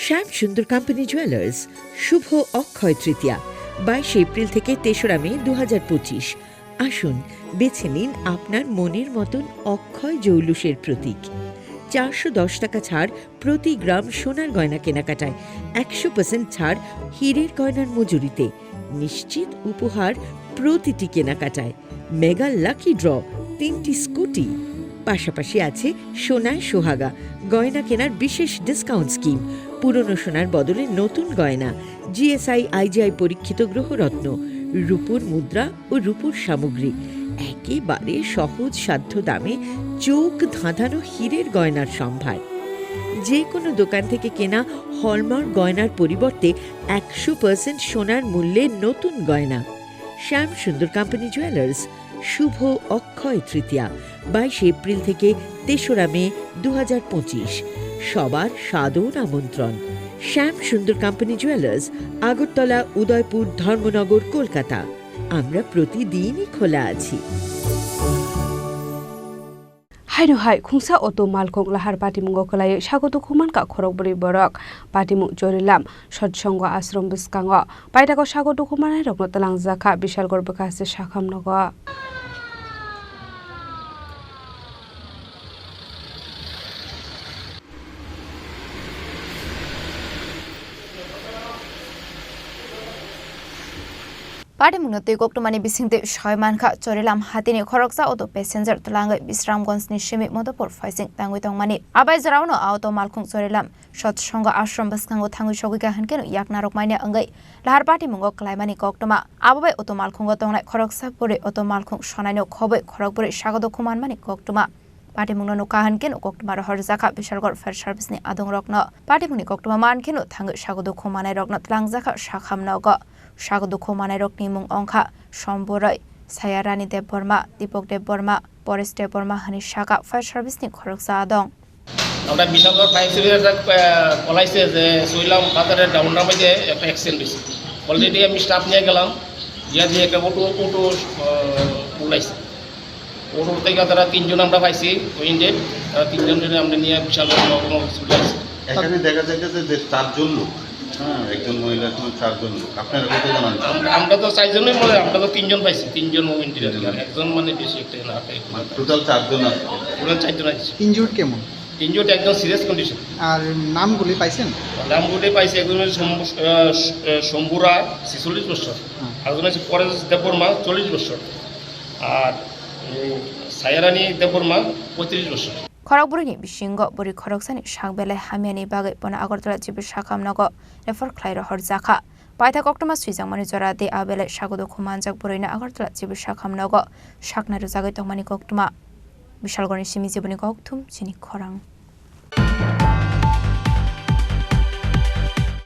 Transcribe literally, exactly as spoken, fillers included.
শ্যাম সুন্দর company jewellers, শুভ অক্ষয় তৃতীয়া, বাইশে এপ্রিল থেকে তেসরা মে দু হাজার পঁচিশ। আসুন, বেছে নিন আপনার মনের মতন অক্ষয় জৌলুসের প্রতীক। চারশো দশ টাকা ছাড় প্রতি গ্রাম সোনার গয়না কেনাকাটায়, একশো পার্সেন্ট ছাড় হীরের গয়নার মজুরিতে, নিশ্চিত উপহার প্রতিটি কেনাকাটায়, মেগা লাকি ড্র, তিনটি স্কুটি। পাশাপাশি আছে সোনায় সোহাগা, গয়না কেনার বিশেষ ডিসকাউন্ট স্কিম, পুরনো সোনার বদলে নতুন গয়না, জিএসআই আইজিআই পরীক্ষিত গ্রহরত্ন, রূপোর মুদ্রা ও রূপোর সামগ্রী। একেবারে সহজ সাধ্য দামে চোখ ধাঁধানো হীরের গয়নার সম্ভার। যে কোনো দোকান থেকে কেনা হলমার্ক গয়নার পরিবর্তে একশো পার্সেন্ট সোনার মূল্যে নতুন গয়না। শ্যাম সুন্দর কোম্পানি জুয়েলার্স, শুভ অক্ষয় তৃতীয়া, বাইশে এপ্রিল থেকে তেসরা মে দু হাজার পঁচিশ। সবার সাদর আমন্ত্রণ। শ্যাম সুন্দর কোম্পানি জুয়েলার্স, আগরতলা, উদয়পুর, ধর্মনগর, কলকাতা। আমরা প্রতিদিনই খোলা আছি। Haino hai khungsa auto malkhung lahar patimungo kwlaiwi sago dukhu mankha khorokbrwi borok. Patimung Chorilam Satsongo Ashram bwskango paithago sago dukhu manai rokno twlangjakha Bishalgarh bwkhaste sakham nogo. Patimungno twi koktwmani bisingtwi soi mankha, Chorilam hatini khoroksa auto passenger twlangwi Bisramganjni simi Madhupur phaising tangwi tongmani. Abai jorao no auto malkhung Chorilam Satsongo Ashram bwskango thangwi sogwi kha hinkhe no yaknarok manya wngwi lahar patimungo kwlaimani koktwma. Abo bai auto malkhungo tongnai khoroksa bwrwi auto malkhung sonaino khobwi khorokbrwi sago dukhu manmani koktwma. Patimungno nukha hinkhe no koktwma rohorjakha Bishalgarh fire service ni adongrokno. Patimungni koktwma mankhe no thangwi sago dukhu manairokno twlangjakha sakham nogo. Sago dukhu manairokni mung wngkha Somboroi, Sayarani Debbarma, Dipok Debbarma, Paresh Debbarma hwnwi sakha fire service ni khoroksa adong. আমরা বিশালগড় ফায়ার সার্ভিসের একটা, আহ, কল আইছে যে সইলাম বাজারের ডাউন রামে যে একটা অ্যাক্সিডেন্ট হয়েছে। অলরেডি আমি স্টাফ নিয়ে গেলাম, গিয়া দিয়ে একটা অটো, অটো, আহ, উঠাইছে। অটো থেকে তারা তিনজন আমরা পাইছি, ওই ইন্ডিয়ান, তারা তিনজন জনে আমরা নিয়ে বিশালগড় মহকুমা হসপিটাল আইছি। এখানে দেখা যাচ্ছে যে, যে চারজন লোক, হ্যাঁ, একজন মহিলা সহ চারজন লোক। আপনারা কতজন আনছেন? আমরা, আমরা তো চারজনই মনে হয়, আমরা তো তিনজন পাইছি, তিনজন মোমেন্ট। তিনজন। একজন মানে বেশি একটা না, মানে টোটাল চারজন আছে। টোটাল চারজন আছে। ইনজুর্ড কেমন? ইনজুর্ড একদম সিরিয়াস কন্ডিশন। আর নামগুলি পাইছেন? নামগুলি পাইছি, একজন হচ্ছে শম্ভু, আহ, শ-, আহ, শম্ভু রায়, ছেচল্লিশ বছর। হ্যাঁ। আরেকজন হচ্ছে পরেশ দেববর্মা, চল্লিশ বছর। আর, উম, সায়ারানী দেববর্মা, পঁয়ত্রিশ বছর। Khorokbrwini bisingo bwrwi khoroksani sak belai hamyani bagwi bono Agartala Civil Sakham nogo refer khlai rohorjakha. Paithak koktwma swijakmani jora tei a belai sago dukhu manjak bwrwino Agartala Civil Sakham nogo saknai rwjagwi tongmani koktwma. Bishalgarhni simi Jiboni Kokthum chini khorang.